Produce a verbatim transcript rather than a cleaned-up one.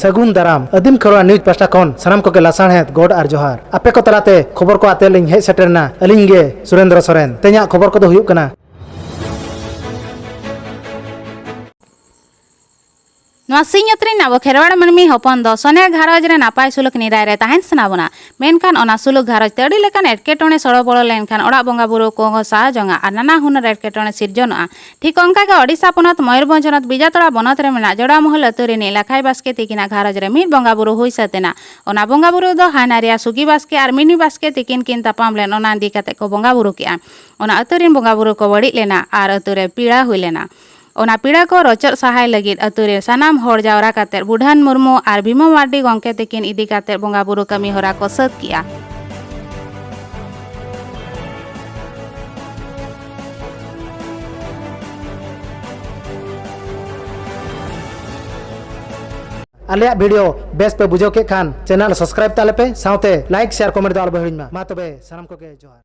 ᱥᱟᱹᱜᱩᱱ ᱫᱟᱨᱟᱢ᱾ ᱟᱹᱫᱤᱢ ᱠᱷᱮᱨᱣᱟᱲ ᱱᱤᱭᱩᱡᱽ ᱯᱟᱦᱴᱟ ᱠᱷᱚᱱ ᱥᱟᱱᱟᱢ ᱠᱚᱜᱮ ᱞᱟᱥᱟᱲᱦᱮᱫ ᱜᱚᱰ ᱟᱨ ᱡᱚᱦᱟᱨ᱾ ᱟᱯᱮ ᱠᱚ ᱛᱟᱞᱟᱛᱮ ᱠᱷᱚᱵᱚᱨ ᱠᱚ ᱟᱛᱮ ᱞᱤᱧ ᱦᱮᱡ ᱥᱮᱴᱮᱨ ᱮᱱᱟ ᱟᱹᱞᱤᱧ ᱜᱮ ᱥᱩᱨᱮᱱᱫᱨᱚ ᱥᱚᱨᱮᱱ᱾ ᱛᱮᱦᱮᱧᱟᱜ ᱠᱷᱚᱵᱚᱨ ᱠᱚᱫᱚ ᱦᱩᱭᱩᱜ ᱠᱟᱱᱟ᱾ ᱱᱚᱣᱟ ᱥᱤᱧ ᱚᱛ ᱨᱮᱱ ᱟᱵᱚ ᱠᱷᱮᱨᱣᱟᱲ ᱢᱟᱹᱱᱢᱤ ᱦᱚᱯᱚᱱ ᱫᱚ ᱥᱚᱱᱮ ᱜᱷᱟᱨᱚᱸᱡᱽ ᱨᱮ ᱱᱟᱯᱟᱭ ᱥᱩᱞᱩᱠ ᱱᱤᱨᱟᱭ ᱨᱮ ᱛᱟᱦᱮᱱ ᱥᱟᱱᱟ ᱵᱚᱱᱟ᱾ ᱢᱮᱱᱠᱷᱟᱱ ᱚᱱᱟ ᱥᱩᱞᱩᱠ ᱜᱷᱟᱨᱚᱸᱡᱽ ᱛᱮ ᱟᱹᱰᱤ ᱞᱮᱠᱟᱱ ᱮᱴᱠᱮᱴᱚᱬᱮ ᱥᱚᱲᱚ ᱵᱚᱲᱚ ᱞᱮᱱᱠᱷᱟᱱ ᱚᱲᱟᱜ ᱵᱚᱸᱜᱟ ᱵᱩᱨᱩ ᱠᱚᱦᱚᱸ ᱥᱟᱦᱟ ᱡᱚᱝᱟ ᱟᱨ ᱱᱟᱱᱟ ᱦᱩᱱᱟᱹᱨ ᱮᱴᱠᱮᱴᱚᱬᱮ ᱥᱤᱨᱡᱚᱱᱚᱜᱼᱟ᱾ ᱴᱷᱤᱠ ᱚᱱᱠᱟ ᱜᱮ ᱳᱰᱤᱥᱟ ᱯᱚᱱᱚᱛ ᱢᱚᱭᱩᱨᱵᱷᱚᱸᱡᱽ ᱦᱚᱱᱚᱛ ᱵᱤᱡᱟᱛᱚᱲᱟ ᱵᱚᱱᱚᱛ ᱨᱮ ᱢᱮᱱᱟᱜ ᱡᱚᱲᱟᱣ ᱢᱚᱦᱚᱞ ᱟᱹᱛᱩ ᱨᱤᱱᱤᱡ ᱞᱟᱠᱷᱟᱭ ᱵᱟᱥᱠᱮ ᱛᱤᱠᱤᱱᱟᱜ ᱜᱷᱟᱨᱚᱸᱡᱽ ᱨᱮ ᱢᱤᱫ ᱵᱚᱸᱜᱟ ᱵᱩᱨᱩ ᱦᱩᱭ ᱥᱟᱹᱛ ᱮᱱᱟ᱾ ᱚᱱᱟ ᱵᱚᱸᱜᱟ ᱵᱩᱨᱩ ᱫᱚ ᱦᱟᱱᱟᱨᱤᱭᱟ ᱥᱩᱜᱤ ᱵᱟᱥᱠᱮ ᱟᱨ ᱢᱤᱱᱤ ᱵᱟᱥᱠᱮ ᱛᱤᱠᱤᱱ ᱠᱤᱱ ᱛᱟᱯᱟᱢ ᱞᱮᱱ, ᱚᱱᱟ ᱤᱫᱤ ᱠᱟᱛᱮ ᱠᱚ ᱵᱚᱸᱜᱟ ᱵᱩᱨᱩ ᱠᱮᱜᱼᱟ᱾ ᱚᱱᱟ ᱟᱹᱛᱩ ᱨᱤᱱ ᱵᱚᱸᱜᱟ ᱵᱩᱨᱩ ᱠᱚ ᱵᱟᱹᱲᱤᱡ ᱞᱮᱱᱟ ᱟᱨ ᱟᱹᱛᱩ ᱨᱮ ᱯᱤᱲᱟ ᱦᱩᱭ ᱞᱮᱱᱟ᱾ ᱚᱱᱟ ᱯᱤᱲᱟ ᱠᱚ ᱨᱚᱪᱚᱫ ᱥᱟᱦᱟᱭ ᱞᱟᱹᱜᱤᱫ ᱟᱹᱛᱩ ᱨᱮ ᱥᱟᱱᱟᱢ ᱦᱚᱲ ᱡᱟᱣᱨᱟ ᱠᱟᱛᱮ ᱵᱩᱰᱷᱟᱹᱱ ᱢᱩᱨᱢᱩ ᱟᱨ ᱵᱷᱤᱢᱚ ᱢᱟᱨᱰᱤ ᱜᱚᱢᱠᱮ ᱛᱤᱠᱤᱱ ᱤᱫᱤ ᱠᱟᱛᱮ ᱵᱚᱸᱜᱟ ᱵᱩᱨᱩ ᱠᱟᱹᱢᱤ ᱦᱚᱨᱟ ᱠᱚ ᱥᱟᱹᱛ ᱠᱮᱜᱼᱟ᱾ ᱟᱞᱮᱭᱟᱜ ᱵᱷᱤᱰᱤᱭᱳ ᱵᱮᱥ ᱯᱮ ᱵᱩᱡᱷᱟᱹᱣ ᱠᱮᱫ ᱠᱷᱟᱱ ᱪᱮᱱᱮᱞ ᱥᱟᱵᱥᱠᱨᱟᱭᱤᱵ ᱛᱟᱞᱮ ᱯᱮ, ᱥᱟᱶᱛᱮ ᱞᱟᱭᱤᱠ, ᱥᱮᱭᱟᱨ, ᱠᱚᱢᱮᱱᱴ ᱫᱚ ᱟᱞᱚ ᱯᱮ ᱦᱤᱲᱤᱧ ᱢᱟ᱾ ᱢᱟ ᱛᱚᱵᱮ ᱥᱟᱱᱟᱢ ᱠᱚᱜᱮ ᱡᱚᱦᱟᱨ᱾